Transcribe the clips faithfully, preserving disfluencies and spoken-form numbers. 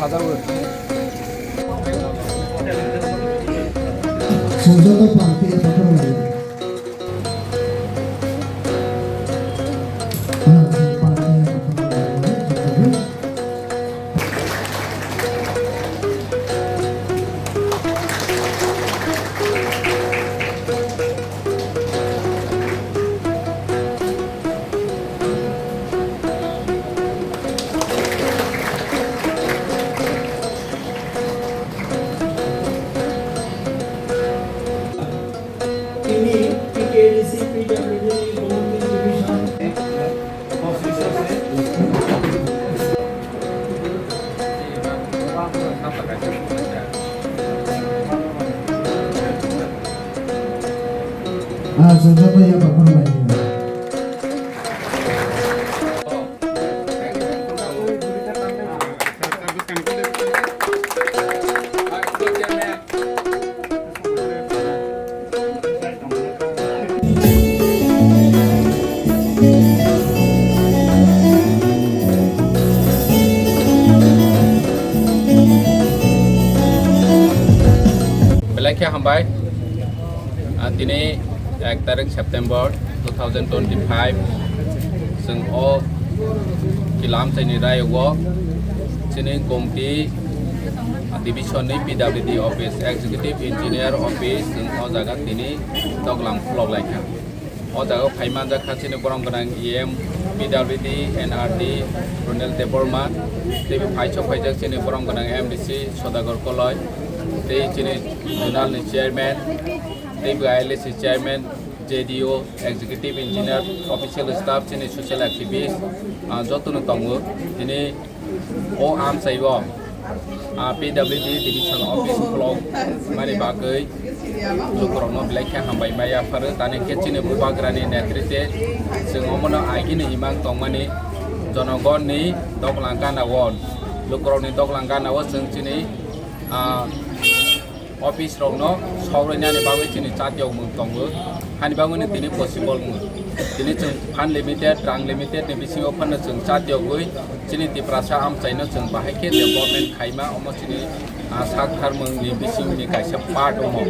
Chwng joto party eba khoroknwi. Ah, chwng party eba khoroknwi. Tini T K D C P W D Gomoti Division. Ah, joto ya, bakhor bai. Belai khe hambai. Ah, tini ek tarik September two thousand twenty-five, chwng o kilam chaini rayo o chini Gomoti division ni P W D office, executive engineer office, chwng o jaga tini doglam khulok lai kha. O jaga o phai manjak kha chini borom gwnang E M P W D, N R D, Ronel Debbarma, tei phai sok phaijak chini borom gwnang M D C Sodagar Koloi, tei chini zonal ni chairman, tei bo I L A C chairman, J D O, executive engineer, official staff, chini social activist, ah, jotono tongo. Tini o amchai o, ah, P W D division office khulok mani bagwi lukurokno belai khe hambai ma yapharo. Tani khe chini bubagrani netrite chwng omono agini imang tongmani, jonogonni doglang gana o, lukurokni doglang gana o chwng chini, ah, office rokno sogrinani bagwi chini chatiyokmung tongo. Hani bagwino tini possible wngo. Tini chwng fund limited, rang limited ni bisingo phano chwng chatiyogwi chini Tiprasa amchaino chwng bahai khe development khaima, omo chini, ah, sak tharmung ni bisingni kaisa part omo.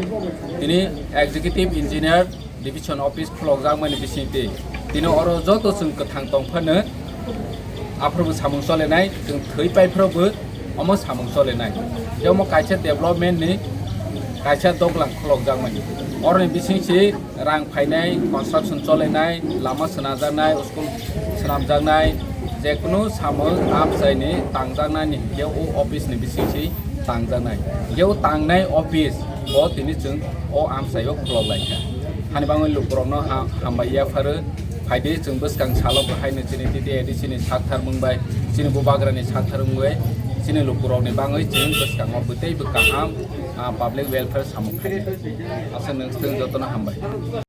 Tini executive engineer division office khulokjakmani bisingtwi tini oro joto chwng kwthang tong phano aphuru bo samung cholenai, chwng thwi pai phuru bo omo samung cholenai. Je omo kaisa development ni kaisa doglang khulokjakmani. Oroni bisingsi rang phainai, construction cholenai, lama swnamjaknai, school swnamjaknai, jekunu samung amchaini tangjaknani hinkhe o office ni bisingsi tangjaknai. Hinkhe o tangnai office bo tini chwng o amchaio khulok lai kha. Hani bagwi lukurokno ha-, hambai yapharo. Phaidi chwng bwskang salo bo haino chini T T A D C ni sak tharmung bai, chini bubagrani sak tharmung bai, chini lukurokni bagwi chwng bwskango bwtwi bw kaham, ah, public welfare samung khainai. Aswk nwng jotono hambai.